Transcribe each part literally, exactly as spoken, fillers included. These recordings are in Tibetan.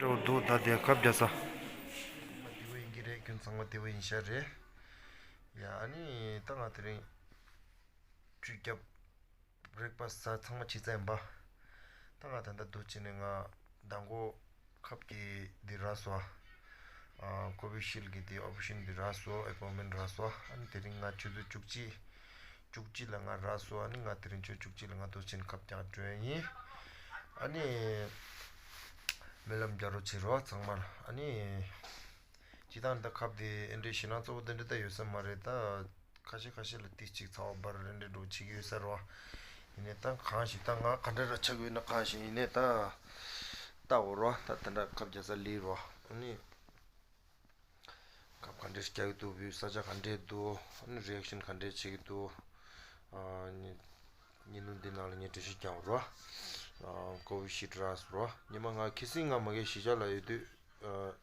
འགྲོ་འདུག་ད་དེ་ཁབ་རྒྱག་ས། བདེ་པོ་ཡིན་གྱི་རེད། ཁྱོད་ཚང་མ་བདེ་པོ་ཡིན་ཤག་རེད། ཡ་ཨ་ནི་ད་ང་དེ་རིང་ཆུ་རྒྱབ་རེག་པ་ཟ་ཚང་མ་བྱས་ཚར་ཡིན་པ། ད་ང་ད་ལྟ་འདུག་བྱས་ནས་ང་མདང་དགོང་ཁབ་ཀྱི་འདི་རག་སོང་། ཨ་ཀོ་བི་ཤིལ་གྱི་འདི་ཨོ་པ་རེ་ཤན་འདི་རག་སོང་། ཨེ་པོན་མེན་ཊི་རག་སོང་། ཨ་ནི་དེ་རིང་ང་ཆུ་ཚོད་བཅུ་གཅིག་བཅུ་གཅིག་ལ་ང་རག་སོང་། ཨ་ནི་ང་དེ་རིང་ཆུ་ཚོད་བཅུ་གཅིག་ལ་ང་འདུག་བྱས་ནས་ཁབ་རྒྱག་འགྲོ་ཡ་ཡིན། ཨ་ནི་སྨོན་ལམ་རྒྱག་རོགས་བྱེད་རོགས་ཚང་མར། ཨ་ནི་སྤྱིར་བཏང་ད་ཁབ་དེ་ཨེ་འདྲའི་ཞེད་སྣང་གཙོ་བོ་དེ་འདྲ་ད་ཡོད་ས་མ་རེད་ད། ཁ་ཤས་ཁ་ཤས་ལ་ཏིས་ཅིག་ཚ་བ་འབར་རེ་འདྲ་འགྲོ་བྱེད་ཀྱི་ཡོད་ས་རེད་བ། ཡིན་ནའི་ད་གང་ཞིག་ད་ང་ག་འདྲ་ར་ཆགས་ཀྱི་ཡོད་ན་གང་ཞིག་ཡིན་ནའི་ད་ལྟ་འོར་བ་ད་དེ་འདྲ་ཁབ་རྒྱག་ས་ལི་རོ། ཨ་ནི་ཁབ་ག་འདྲ་ཞིག་རྒྱག་གི་འདུག་བུ་ས་ཆ་ག་འདྲས་འདུག་ཨ་ནི་རི་ཨེག་ཤན་ག་འདྲས་བྱེད་ཀྱི་འདུག་ཨ་ནི་ཉིན་ནུ་འདི་ནང་ལ་ངས་འགྲེལ་བཤད་རྒྱག་རོ། ཨ་ཀོ་བི་ཤིལ་རག་སོང་རོ། ཉི་མ་ང་ཁི་སིང་ང་མ་གི་གཞིས་ཆགས་ལ་ཡོད་དུས་ཨ།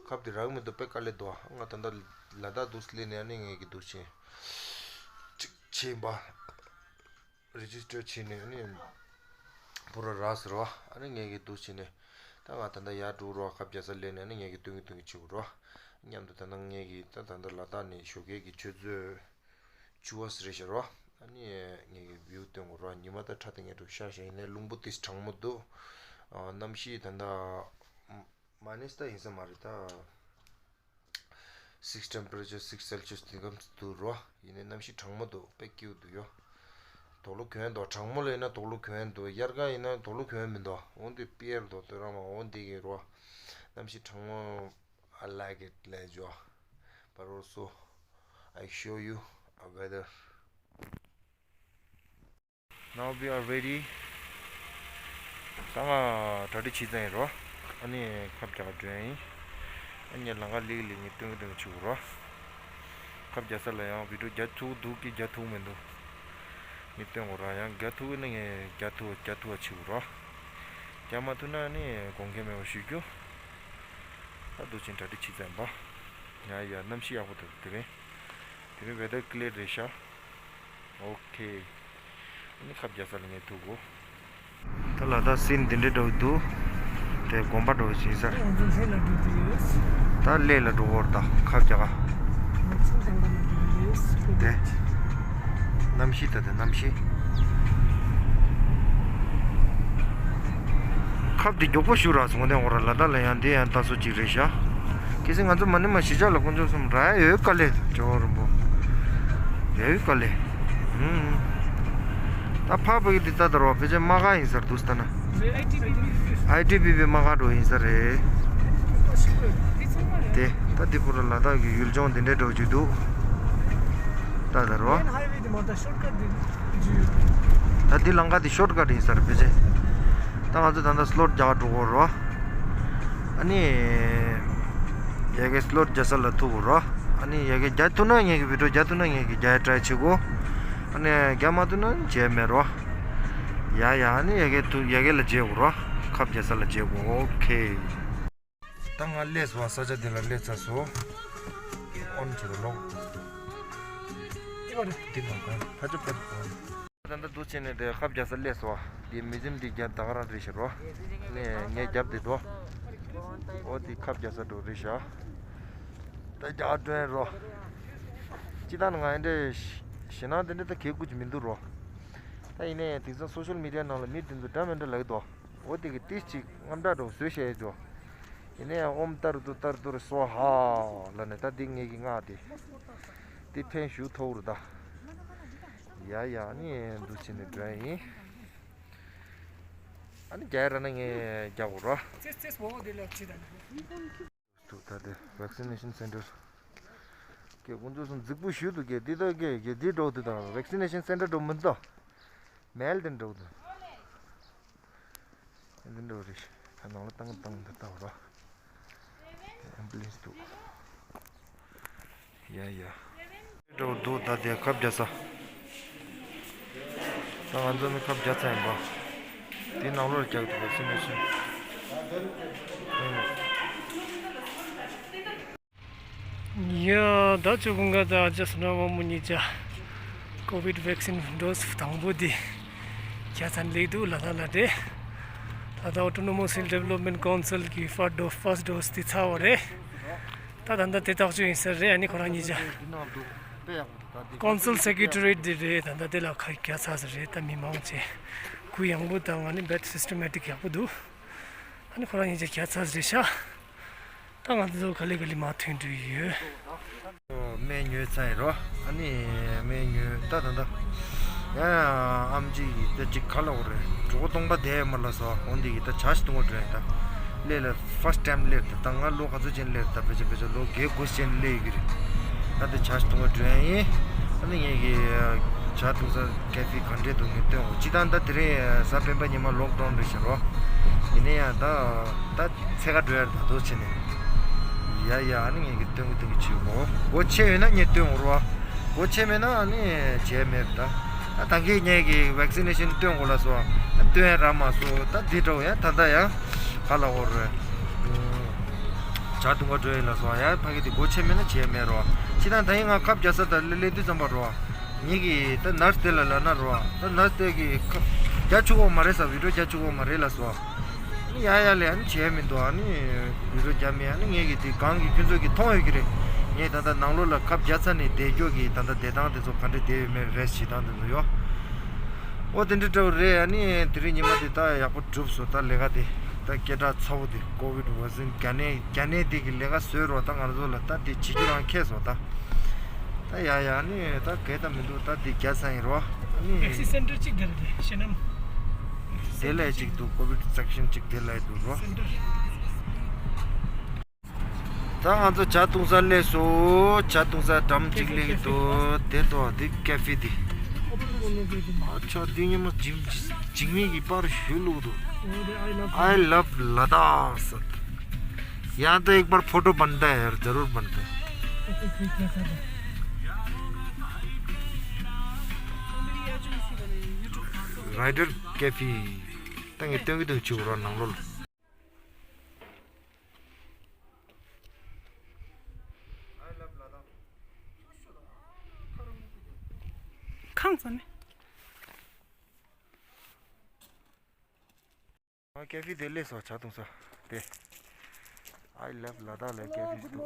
ཁབ་དེ་རག་མི་འདུག་དཔེ་དཀའ་ལས་འདུག་ང་ད་ལྟ་ལ་དྭགས་འདུག་སླེབས་ནས་ཨ་ནི་ངས་ཀྱི་འདུག་ཕྱིན་ཅིག་ཕྱིན་པ། རེ་ཇི་སི་ཊར་བྱས་ནས་ཨ་ནི་པུ་ར་རག་ཟེར་བ། ཨ་ནི་ངས་ཀྱི་འདུག་ཕྱིན་ནས་ད་ང་ད་ལྟ་ཡར་འགྲོ་རོགས། ཁབ་རྒྱག་ས་སླེབས་ནས་ཨ་ནི་ངས་ཀྱི་སྟོན་གྱི་སྟོན་གྱི་བྱེད་དགོས་རོགས། མཉམ་དུ་ད་ནང་ངས་ཀྱི་ད་ད་ལྟ་ལ་དྭགས་ནས་ཞོགས་ཀས་ཀྱི་ཆུ་ཚོད་བཅུ་པ་ཟེར་བཞག་རོགས། ཨ་ནི་ངས་ཀྱི་བིའུ་སྟོན་དགོས་རོགས། ཉི་མ་ད་ཁྲ་དེ་ངས་འགྲོ་ཤར་ཤར་ཡིན་ནའི་རླུང་བུ་ཏིས་གྲང་མོ་འདུག་ཨ་གནམ་གཤིས་ད་ལྟ་མ་ནེས་ད་ཡིན་ས་མ་རེད་ད། སིགས་ཊེམ་པེ་རེ་ཅར་སིགས་སེལ་ཤི་ཡས་དེ་གམ་འདུག་རོ། ཡིན་ནའི་གནམ་གཤིས་གྲང་མོ་འདུག་དཔེ་སྐྱིད་པོ་འདུག་ཡོ། དོག་ལོ་གྱོན་འདུག་གྲང་མོ་ལ་ཡིན་ན་དོག་ལོ་གྱོན་འདུག་དབྱར་ཁ་ཡིན་ན་དོག་ལོ་གྱོན་མི་འདུག་འོ་འདི་པི་ཨེར་འདུག་དོ་རང་མ་འོ་འདི་གི་རོ། གནམ་གཤིས་གྲང་མོ། I like it, let's go. But also, I show you a weather. Now we are ready. ད་ང་གྲ་སྒྲིག་བྱས་ཚར་ཡིན་རོ། ཨ་ནི་ཁབ་རྒྱག་འགྲོ་ཡིན། ཨ་ནི་ལམ་ཁ་ལིག་ལིག་ངས་སྟོན་གྱི་སྟོན་གྱི་བྱེད་དགོས་རོ། ཁབ་རྒྱག་ས་ལ་ཡང་བི་ཌིའོ་རྒྱག་ཐུབ་འདུག་གི་རྒྱག་ཐུབ་མི་འདུག་ངས་སྟོན་དགོས་རོ། ཡང་རྒྱག་ཐུབ་ན་ངས་རྒྱག་ཐུབ་རྒྱག་ཐུབ་པ་བྱེད་དགོས་རོ། རྒྱག་མ་ཐུབ་ན་ནི་དགོངས་འགལ་མེད་པ་ཞུ་རྒྱུ། ད་འདུག་ཅིང་གྲ་སྒྲིག་བྱས་ཚར་ཡིན་པ། ཡ་ཡ་གནམ་གཤིས་ཡག་པོ་འདུག་དེ་རིང་། དེ་རིང་ཝེ་དར་ཀི་ལིར་རེད་ཤག་ཨོ་ཁེ། ཨ་ནི་ཁབ་རྒྱག་ས་ལ་ངས་ཐུག་གོ། ད་ལ་དྭགས་སིན་འདི་འདྲའི་འདྲ་བོ་འདུག་དེ་དགོན་པ་འདྲ་བོ་ཞིག་ཡིན་ས་རེད། ང་ཚོ་སླེ་ལ་འགྲོ་གི་ཡོད། ད་སླེ་ལ་འགྲོ་བོར་ད་ཁབ་རྒྱག་ག་ང་ཚོ་ལམ་ཁ་ལ་འགྲོ་གི་ཡོད། དེ། གནམ་གཤིས་ད་དེ་གནམ་གཤིས། ཁབ་དེ་མགྱོགས་པོ་ཞུ་ར་སོང་དེ་འོ་ར་ལ་དྭགས་ལ་ཡང་དེ་ཡང་ལྟ་སོ་ཅིག་རེད་ཤག་གལ་སྲིད་ང་ཚོ་མ་ནི་མ་གཞིས་ཆགས་ལ་དཀོན་མཆོག་གསུམ་ར་ཡོད་དཀའ་ལས་ཇོ་རིན་པོ། ཡོད་དཀའ་ལས། ཧུམ། ད་ཕ་བུ་གི་དེ་ལྟ་དར་བ་ཕལ་ཆེར་མ་ག་ཡིན་སར་འདུག་ལྟ་ན། ཨའི་ཊི་བི་བི་མ་ག་འགྲོ་ཡིན་ས་རེད། དེ་ད་དེ་པུ་ར་ལ་དྭགས་ཀྱི་ཡུལ་ལྗོངས་དེ་འདྲའི་འགྲོ་རྒྱུ་འདུག་ད་ད་རོ། ད་དེ་ལམ་ཁ་དེ་ཤོར་ཀ་ཊི་ཡིན་ས་རེད་ཕལ་ཆེར། ད་ང་ཚོ་ད་ལྟ་སི་ལོཊ་རྒྱག་འགྲོ་གོ་རོ། ཨ་ནི། ཡ་གི་སི་ལོཊ་རྒྱག་ས་ལ་ཐུག་གོ་རོ། ཨ་ནི་ཡ་གི་རྒྱག་ཐུབ་ན་ངས་ཀྱི་བི་ཌིའོ་རྒྱག་ཐུབ་ན་ངས་ཀྱི་རྒྱག་ཡ་ཊ་རའི་བྱེད་གོ། ཨ་ནི་རྒྱག་མ་ཐུབ་ན་བྱས་མེད་རོ། ཡ་ཡ་ཨ་ནི་ཡ་གི་ཐུག་ཡ་གི་ལ་བྱེད་གོ་རོ། ཁབ་རྒྱག་ས་ལ་བྱེད་གོ། ཨོ་ཁེ། ད་ང་སླེབས་སོང་། ས་ཆ་འདི་ལ་སླེབས་ཚར་སོང་། ཨོན་བྱེད་དུ་ལོག་འདི་ལ་གང་ཕ་ཆོ་ཕེབས་སོང་། ད་ལྟ་འདུག་བྱས་ནས་དེ་ཁབ་རྒྱག་ས་སླེབས་སོང་། འདི་མི་ཟིམ་འདི་རྒྱབ་ད་ག་རང་རེད་ཤག་རོ། ནས་ངས་རྒྱབ་དེ་འགྲོ། ཨོ་དེ་ཁབ་རྒྱག་ས་འགྲོ་རེད་ཤག་ད་རྒྱག་སྒྲོན་རོ། སྤྱི་བཏང་ང་འདྲ་ཞེད་སྣང་དེ་འདྲ་ད་གས་ཁུལ་གྱི་མི་འདུག་རོ། ད་ཡིན་ནའི་དེང་སང་སོ་ཤལ་མི་ཌི་ཡ་ནང་ལ་མི་དེ་ཚོ་འདྲ་མི་འདྲ་ལབ་ཀྱི་འདུག་ཨོ་དེ་གི་ཏིས་ཅིག་རྔམ་དྲག་འགྲོ་བཟོས་བཤད་ཡོད་ཅོ། ཡིན་ན་ཡང་ཨོམ་ཏར་དུ་ཏར་དུར་སྭཱ་ཧཱ་ལབ་ནས་ད་འདི་ངེད་ཀྱི་སྔགས་དེ། འདི་ཕན་ཞུ་ཐོག་རུ་ད། ཡ་ཡ་ནི་འདུག་བྱས་ནས་འགྲོ་ཡ་ཡིན། ཨ་ནི་རྒྱག་ཡ་ར་ན་ངས་རྒྱག་དགོས་ར། ཙེས་ཙེས་བོ་དེ་ལ་ཁྲིད་དང་། འདུག་ད་དེ་ཝེག་སི་ནེ་ཤན་སེན་ཊར། ཀྱེ་ཁོང་ཚོ་སོང་རྫིག་པོ་ཞུ་འདུག་ཀྱེ་འདི་ད་ཀྱེ་ཀྱེ་འདི་འགྲོ་འདུག་དང་ཝེག་སི་ནེ་ཤན་སེན་ཊར་འགྲོ་མི་འདུག་མེལ་དེ་འགྲོ་འདུག་འདི་འགྲོ་རེད། ད་ནང་ལ་བཏང་བཏང་འདི་ལྟ་བ་ར། ཨེམ་བུ་ལེན་སི་འདུག་ཡ་ཡ། འགྲོ་འདུག་ད་དེ་ཁབ་རྒྱག་ས། ད་ང་ཚོ་ནི་ཁབ་རྒྱག་ཚར་ཡིན་པ། དེ་ནང་ལོགས་རྒྱག་འདུག་ཟིན་མི་ཤེས། ཡ་ད་ཆུ་ཀུན་དགའ་དང་ཨ་ཅག་བསོད་ནམས་དབང་མོ་གཉིས་ཆ་ཀོ་བིད་ཝེག་སིན་ཌོ་སི་དང་པོ་དེ་རྒྱག་ཚར་སླེབས་འདུག་ལ་དྭགས་ལ་དེ། ད་ ད་ལྟ་Autonomous Hill Development Council གི་first dose, first dose དེ་ཚར་བ་རེད། ད་ད་ལྟ་དེ་ཐག་གཅོད་ཡིན་ས་རེད། ཨ་ནི་ཁོ་རང་གཉིས་ཆ། Council Secretariat དེ་རེད། ད་ལྟ་དེ་ལ་ཁ་རྒྱག་ཚར་ས་རེད། ད་མི་མང་ཆེ་གུ་ཡངས་པོ་དང་ཨ་ནི་བེད་སི་སི་ཊེ་མེ་ཊིག་ཡག་པོ་འདུག་ཨ་ནི་ཁོ་རང་གཉིས་ཆ་རྒྱག་ཚར་ས་རེད་ཤག་ད་ང་ཚོ་ག་ལེ་ག་ལེ་མར་ཐོན་འགྲོ་ཡི་ཡོད། སྨན་ཉོས་ཚར་ཡིན་རོ། ཨ་ནི་སྨན་ཉོས་ད་ད་ད། ཡང་ཨམ་ཆི་ཡིས་ད་ཅིག་ག་ལབ་དགོས་རེད། གྲོད་ཁོག་སྟོང་པ་བསྡད་ཡོད་མ་ལ་སོ། འོ་འདི་གི་ད་ཇ་ཞིག་འཐུང་ག་འགྲོ་ཡིན་ད། སླེབས་ལ་first time སླེབས་ད། ད་ང་ལོ་ག་ཚོད་ཅན་སླེབས་ད། ཕལ་ཆེར་ཕལ་ཆེར་ལོ་བརྒྱད་དགུ་ཅན་སླེབས་ཡོད་ཀྱི་རེད། ད་ད་ཇ་ཞིག་འཐུང་ག་འགྲོ་ཡ་ཡིན། ཨ་ནི་ངས་ཀྱི་ཇ་འཐུང་ས་ཀེ་ཧྥེ་ག་འདྲས་འདུག་ངས་སྟོན་འོ། སྤྱིར་བཏང་ད་དེ་རིང་གཟའ་སྤེན་པ་ཉི་མ་ལོག་ཌའུན་རེད་ཤག་རོ། ཡིན་ན་ཡང་ད་ད་འཚོལ་ག་འགྲོ་ཡ་རེད་ད་དོ་བྱས་ནས། ཡ་ཡ། ཨ་ནི་ངས་ཀྱི་སྟོན་གི་སྟོན་གི་བྱེད་དགོས། སྒོ་ཕྱེ་ཡོད་ན་ངས་སྟོན་དགོས་རོ། སྒོ་ཕྱེ་མེད་ན་ཨ་ནི་བྱས་མེད་ད། ད་ད་གིན་ངས་ཀྱི་ཝེག་སི་ནེ་ཤན་སྟོན་དགོས་ལ་སོ། ད་སྟོན་རག་མ་སོང་། ད་འདི་འདྲ་བོ་ཡ་ད་ད་ཡ། ག་ལབ་དགོས་རེད། ཇ་འཐུང་ག་འགྲོ་ཡིན་ལ་སོ་ཡ། ཕ་གི་དེ་སྒོ་ཕྱེ་མེད་ན་བྱས་མེད་རོ། ཕྱི་ནང་ད་ཡིན་ང་ཁབ་རྒྱག་ས་ད་སླེབས་དུས་ཙམ་པ་རོ། ངེད་ཀྱིས་ད་ནར་སི་དེ་ལ་ལབ་ན་རོ། ད་ནར་སི་དེ་གིས་ཁབ་རྒྱག་ཆོག་གོ་མ་རེད་ས། བི་ཌི་ཡོ་རྒྱག་ཆོག་གོ་མ་རེད་ལ་སོ། ཨ་ནི་ཡ་ཡ་ལས་ཨ་ནི་བྱས་མི་འདུག་ཨ་ནི་བི་ཌི་ཡོ་རྒྱག་མེད། ཨ་ནི་ངེད་ཀྱིས་དེ་གང་གི་ཁྱོད་ཚོ་གིས་མཐོང་ཡོད་ཀྱི་རེད། ངས་ད་ལྟ་ནང་ལོགས་ལ་ཁབ་རྒྱག་ཚར་ནས་བསྡད་རྒྱུ་གི་ད་ལྟ་བསྡད་སྟངས་དེ་ཚོ་ག་འདྲས་བསྡད་ཡོད་མེད་རེས་བྱེད་སྟངས་དེ་ཚོ་ཡོད། ཨོ་དེ་འདྲ་འདྲ་བོ་རེད། ཨ་ནི་དེ་རིང་ཉི་མ་དེ་ད་ཡག་པོ་གྲུབ་སོང་ད་ལས་ཀ་དེ། ད་སྐད་གྲགས་ཚ་བོ་དེ་ཀོ་ཝིཌ་ཝེག་སིན་རྒྱ་ནད་རྒྱ་ནད་དེ་གི་ལས་ཀ་བཟོས་རོགས། ད་ང་ཚོ་ལ་ད་དེ་བྱེད་རྒྱུ་རང་ཁེལ་སོང་ད། ད་ཡ་ཡ་ནི་ད་གས་ད་མི་འདུག་ད་འདི་རྒྱ་ཚ་ཡིན་རོ། ཨ་ནི་ཝེག་སི་ནེ་སེན་ཊར་གཅིག་དེ་རེད་དེ་ཤེ་ནམ། དེ་ལས་གཅིག་འདུག་ཀོ་ཝིཌ་སེག་ཤན་གཅིག་དེ་ལས་འདུག་རོ། སེན་ཊར། ད་ང་ཚོ་ཇ་འཐུང་ས་སླེབས་སོང་། ཇ་འཐུང་ས་འགྲམ་གཅིག་སླེབས་ཀྱི་འདུག་དེ་ཐོག་འདི་ཀེ་ཧྥེ་འདི། ཨ་ཅག་འདི་ཉི་མ་འཇིགས་འཇིགས་མེད་ཀྱི་པར་ཞུ་བླུགས་འདུག I love Ladakh ཟེར། यहाँ तो एक बार फोटो बनता है यार, जरूर बनता है। Rider Cafe ད་ངས་སྟོན་གི་འདུག་ཕྱི་རོ་ནང་ལོགས་ལ། ཁང་ཚ་ནི། ཨ་ཀེ་ཧྥེ་དེ་སླེབས་སོང་། ཇ་འཐུང་ས་དེ། I love Ladakh ལ་ཀེ་ཧྥེ་ཞིག་འདུག་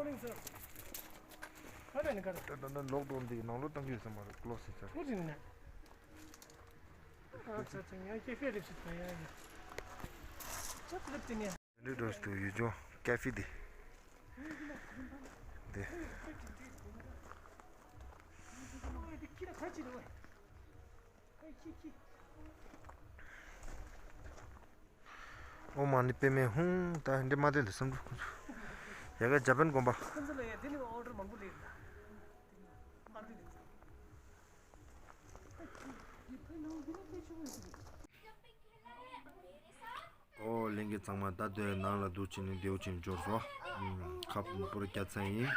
ད་ད་ད་ལོག་ཌའུན་འདི་ནང་ལོགས་གཏོང་གི་ཡོད་ས་མ་རེད། ཀློ་སི་ཚར། འདི་འགྲོ་སྟོད་ཡུལ་ལྗོངས་ཀེ་ཧྥེ་འདི། འདི། ཨོཾ་མ་ཎི་པདྨེ་ཧཱུྃ། ད་འདི་མ་དེ་ལ་བསམ་འགྲུབ་ཁོང་ཚོ། ཡ་གི་འཇར་པན་དགོན་པ། ཁོང་ཚོ་ལ་ཡ་དེ་ནི་ཨོ་ཌར་མང་པོ་སླེབས་ཡོད་ན། ཨོ་ལྷན་རྒྱས་ཚང་མ་ད་དེ་ནང་ལ་འདུག་བྱས་ནས་བདེ་པོ་བྱས་ནས་འབྱོར་སོང་། ཨུམ། ཁབ་པུར་རྒྱག་ཚར་ཡིན།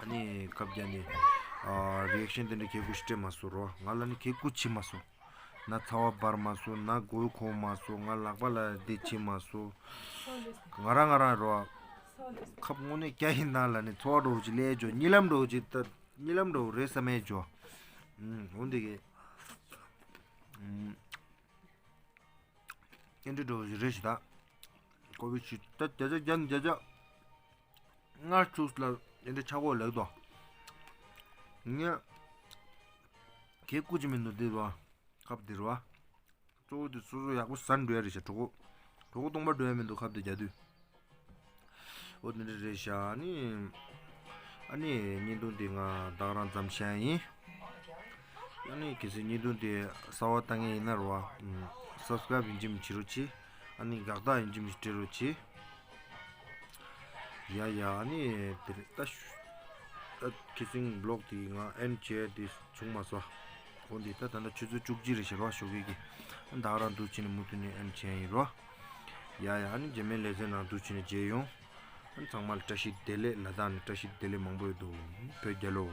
ཨ་ནི་ཁབ་རྒྱག་ནས་ཨ་རི་ཨེག་ཤན་དེ་འདྲ་གལ་ཀུ་ཞིག་སྤྲད་མ་སོང་རོ། ང་ལ་ནི་གལ་ཀུ་བྱེད་མ་སོང་། ན་ཚ་བ་འབར་མ་སོང་། ན་མགོ་འཁོར་མ་སོང་། ང་ལག་པ་ལ་འདི་བྱེད་མ་སོང་། ང་རང་ང་རང་རོ། ཁབ་དངོས་གནས་རྒྱ་ཡིན་ན་ལ་ནི་ཚོར་བ་འདྲ་བོ་ཅིག་སླེབས་བྱུང་། གཉིད་ལམ་འདྲ་བོ་ཅིག་ད་གཉིད་ལམ་འདྲ་བོ་རེད་བསམ་ཡས་བྱུང་། ཨུམ། འོ་འདི་གི། ཨུམ། ཨེ་འདྲ་འདྲ་བོ་ཞིག་རེད་ཞིག་ད། ཀོ་ཝིཌ་ཞིག་ད་བརྒྱ་ཆ་བརྒྱ་ནི་བརྒྱ་ཆ་ལྔ་བཅུ་ལ་ཨེ་འདྲ་ཆགས་ཀྱི་ཡོད་ལབ་འདུག་ངས་གལ་ཀུ་ཅི་མིན་འདུག་འདི་རུ་བ། ཁབ་འདི་རུ་བ། གཙོ་བོ་དེ་སོ་སོ་ཡག་པོ་ཟ་འགྲོ་ཡ་རེད་ཤག་གྲོད་ཁོག་གྲོད་ཁོག་སྟོང་པ་འགྲོ་ཡ་མི་འདུག་ཁབ་དེ་རྒྱག་དུས། ཨོ་དེ་འདྲ་རེད་ཤག་ཨ་ནི། ཨ་ནི་བརྙན་ཐུང་དེ་ང་ད་ག་རང་མཚམས་བཞག་ཡིན། ཨ་ནི་གལ་སྲིད་བརྙན་ཐུང་དེ་གསར་པ་ལྟ་མཁན་ཡིན་ན་རོ། ཨུམ། སབ་སི་ཀ་རབ་ཡིན་གཅིག་མིན་གཅིག་བྱེད་རོགས་གྱིས། ཨ་ནི་དགག་རྟགས་ཡིན་གཅིག་མིན་གཅིག་སྤྲད་རོགས་གྱིས། ཡ་ཡ། ཨ་ནི་དེ་རེད་ད། ད་ཁི་སིང་བི་ལོག་དེ་ང་ཨེན་བྱས་དེ་བྱུང་མ་སོང་། འོ་འདི་ད་ད་ལྟ་ཆུ་ཚོད་བཅུ་གཅིག་རེད་ཤག་རོ། ཞོགས་ཀས་ཀྱི་ད་ག་རང་འདུག་བྱས་ནས་མུ་མཐུད་ནས་ཨེན་བྱས་ཡིན་རོ། ཡ་ཡ། ཨ་ནི་རྗེས་མའི་ལེ་ཚན་ནང་འདུག་བྱས་ནས་མཇལ་ཡོང་། ཨ་ནི་ཚང་མ་ལ་བཀྲ་ཤིས་བདེ་ལེགས། ལ་དྭགས་ནས་བཀྲ་ཤིས་བདེ་ལེགས་མང་པོ་ཡོད་དོ། བོད་རྒྱལ་ལོ།